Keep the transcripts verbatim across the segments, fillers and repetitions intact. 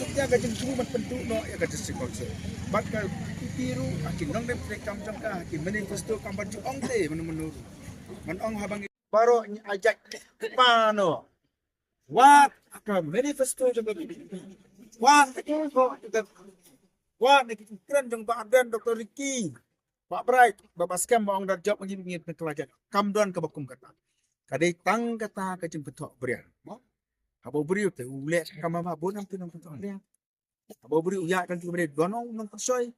Suk ïa ka jingthmu ban pynduh noh ïa ka District Council. Bad ka P P ruh ha ki nongdem treikam jong ka, ha ki manifesto kam pat ju ong te mano mano ruh. Ngan ong haba ngi baroh ngi ajak pano. Wat ha ka manifesto jong ka P P. Wat ha ka, wat ha ka kren jong Bah Ardent, Doctor Ricky, Bah Bright, Bah Baskem, ba ong da jop ngi ngi pynkylla jait. Kam don kaba kum kata. Ka dei tang kata ka jingpynthok bria. Mo? Haba u briew te u leh kam ma bun am te nang pynthok bria. Haba u briew u ïa kan tu bria don ong nang pynshoi.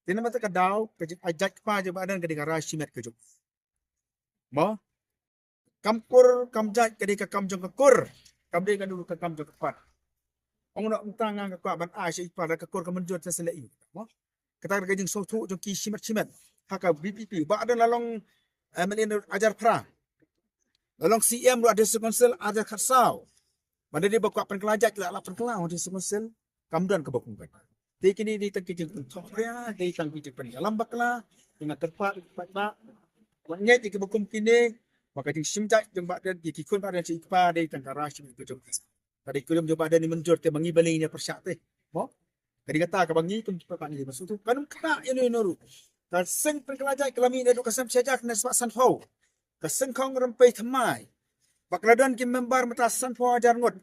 Te namar kata ka daw ka jingajak kpa jong Bah Ardent ka dei ka rai shimet ka jong. Mo? Kam kur, kam jait ka dei ka kam jong ka kur. Kam dei ka dei ka kam jong ka kpat. Ong noh mynta nga nga kwah ban ai sha i kpat da ka kur ka mynjur te sa leh ïa u. Mo? Kata ka jingsngewthuh jong ki shimet shimet. Ha ka V P P. Bah Ardent la long, eh, M L A hajar phra. La long C M ruh ha District Council hajar khatsaw. Ban da dei ba kwah pynkylla jait la, la pynkylla ha District Council. Kam don kaba kum kata. Te kine dei tang ki jingpynthok bria, dei tang ki jingpynïalam bakla, ki nga kyrpad, kyrpad ba. Wat ngeit ïa kiba kum kine, ba ka jingshim jait jong Bah Ardent, ki, ki khun Bah Ardent sha i kpa dei tang ka rai shimet ka jong. Ka dei ka jong Bah Ardent ni mynjur te ba ngi balei ngi pyrshah te. Mo? Ka dei kata kaba ngi kum ki kpa ba ngi ba sutu. Kan ym kena ïano ïano ruh. Ka seng pynkylla jait ka la mih naduh ka sem shi hajar ne spah sanphew. Ka seng khong rympei thymmai. Ba ka la don ki member mynta sanphew hajar ngut.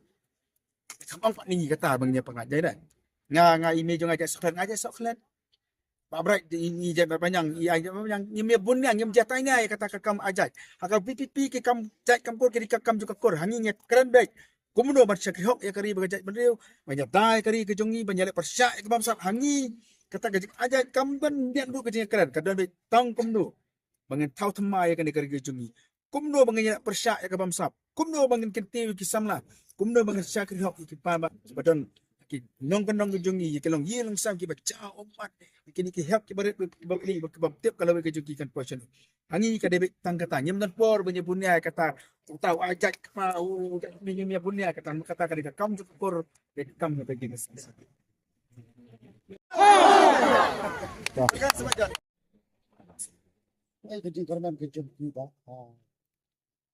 Kam ong pat ngi kata ba ngi pynkylla jait. Nga, nga i mei jong nga jait soklet, nga jait soklet. Bah Bright i, i jait Bah Panyang, i ai jait Bah Panyang, ngim ïa bun nia, ngim jait tai nia ïa kata ka kam ajait. Ha ka V P P ki kam jait kam kur ki dei ka kam jong ka kur, ha ngi ngi kren beit. Kumno ban shakri hok ïa ka ri bad ka jaitbynriew, ban ïada ïa ka ri ka jong ngi, ban ïaleh pyrshah ïa ka bamsap, ha ngi kata ka jingajait kam don nia ruh ka jingkren, ka don beit tang kumno. Ba ngin thaw thymmai ïa kane ka ri ka jong ngi. Kumno ba ngin ïa pyrshah ïa ka bamsap. Kumno ba ngin kyntiew ïa ki samla. Kumno ba ngin shakri hok ïa ki paidbah ba don ki nongkyndong ka jong ngi, ïa ki longïing longsem kiba jaw ummat. Ïa kine ki hep kiba rit ba pli ba kiba tip ka lawei ka jong ki kan poi shano. Ha ngi ka dei beit tang kata. Ngim don por ban ïa bun nia ïa kata. Uta u ajait kpa u, u, u, ngim ïa bun nia ïa kata. Kata ka dei ka kam jong ka kur, dei ka kam jong ka jingïaseng. Ai ka jingkyrmen ka jong ki ba, ah,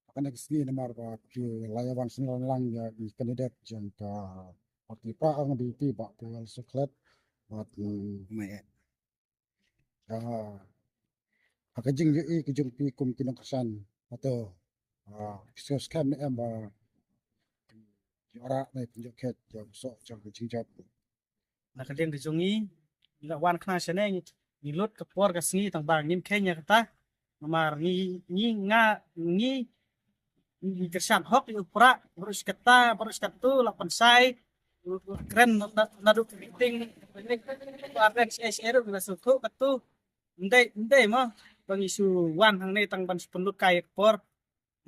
ha kane ka sngi namar ba ki la ïa wan sngewlang ïa i candidate jong ka party Prah ong VPP Bah Powell Sukhlet. Bad, mm, ah, ha ka jingïohi ka jong phi kum ki nongkyrshan, hato, ah, phi sngew skhem ne em ba phin ïoh rah ne phin ïoh khet ïa u soh jong ka jingjop? Na ka liang ka jong ngi, ngi la wan khnang shane, ngi, ngi lut ka por ka sngi tang ba ngim kheiñ ïa kata. Namar ngi, ngi, nga, ngi, ngi kyrshan hok ïa u Prah, baroh shi katta, baroh shi katto la pynshai, u, u kren na, na, naduh ka meeting, ba rek shi ai shi ai ruh ngi la sngewthuh katto. Ym dei, ym dei mo ba ngi shu wan hangne tang ban shu pynlut kai ïa ka por.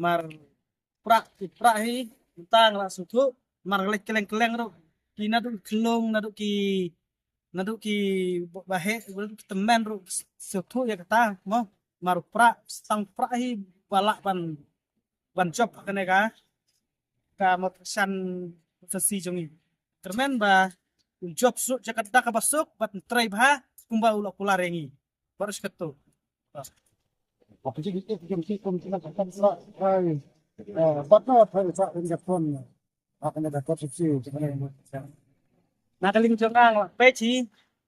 Mar Prah, ki Prah hi, mynta nga la sngewthuh, mar leit kylleng kylleng ruh, ki naduh ki khyllung, naduh ki, naduh ki ba-, baheh, naduh ki tymmen ruh, sngewthuh ïa kata, mo, mar Prah, tang Prah hi, ba lah ban, ban jop ha kane ka, ka Mawthadraishan constituency jong ngi. Kyrmen ba, u jop suk, jaka da kaba suk, bad trei bha, kumba u la kular ïa ngi. Baroh shi katto. Na ka liang jong nga la peit hi,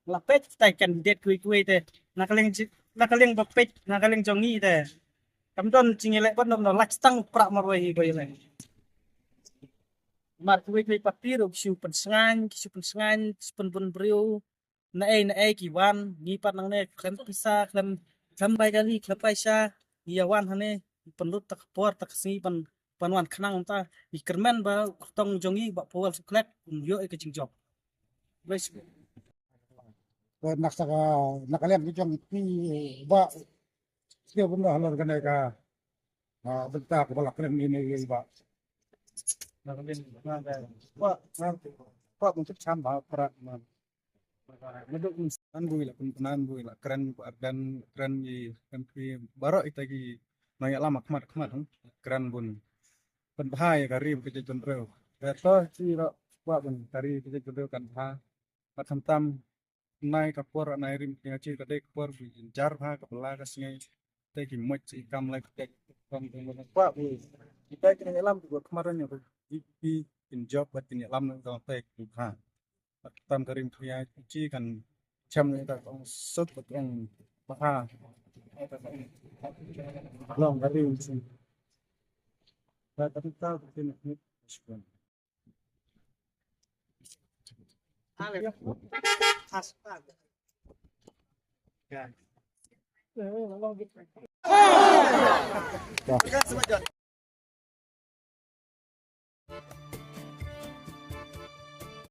la peit tai candidate kiwei kiwei te. Na ka liang ji-, na ka liang ba peit, na ka liang jong ngi te. Kam don jingïaleh ban don la tang Prah marwei hi ba ïaleh. Mar kiwei kiwei party ruh ki shu pynsngain, ki shu pynsngain, ki shu pynbun briew. Na ei na ei ki wan, ngi pat nangne khlem pisa, khlem, khlem bai kali, khlem bai sha, ngi ïa wan hangne, pynlut ta ka por, ta ka sngi ban, ban wan khnang ta, ngi kyrmen ba u kyrtong jong ngi Bah Powell Sukhlet un ïoh ïa ka jingjop. Bless you. Ba na ka, na ka liang ka jong phi Bah, sngewbha halor kane ka, ah, bynta kaba la kren ine i Bah. Na ka liang, na ka, Bah, na ka Kwah ban tip cham ba para ma. Naduk mynsan bui la pynpanan bui la kren ba ardan kren i MP baroh ita ki nongïalam khmat khmat kren bun pynbha ïa ka ri ka jaitbynriew. Ba to chi ro kwah ban ka ri ka jaitbynriew kan bha. Ba khamtam nai ka por nai rim ki chi ka dei ka por bui jar bha ka pla ka sngi. Te ki moch i kam lai ka kam kam kwah bui. Ita ki nongïalam ki khmat ïa ki kin job ba kin ïalam na te ki bha. Tam ka rim khia chi kan cham ne ta kong suk ba kong bha. Long ka rim chi. Ba ta ta tin ni.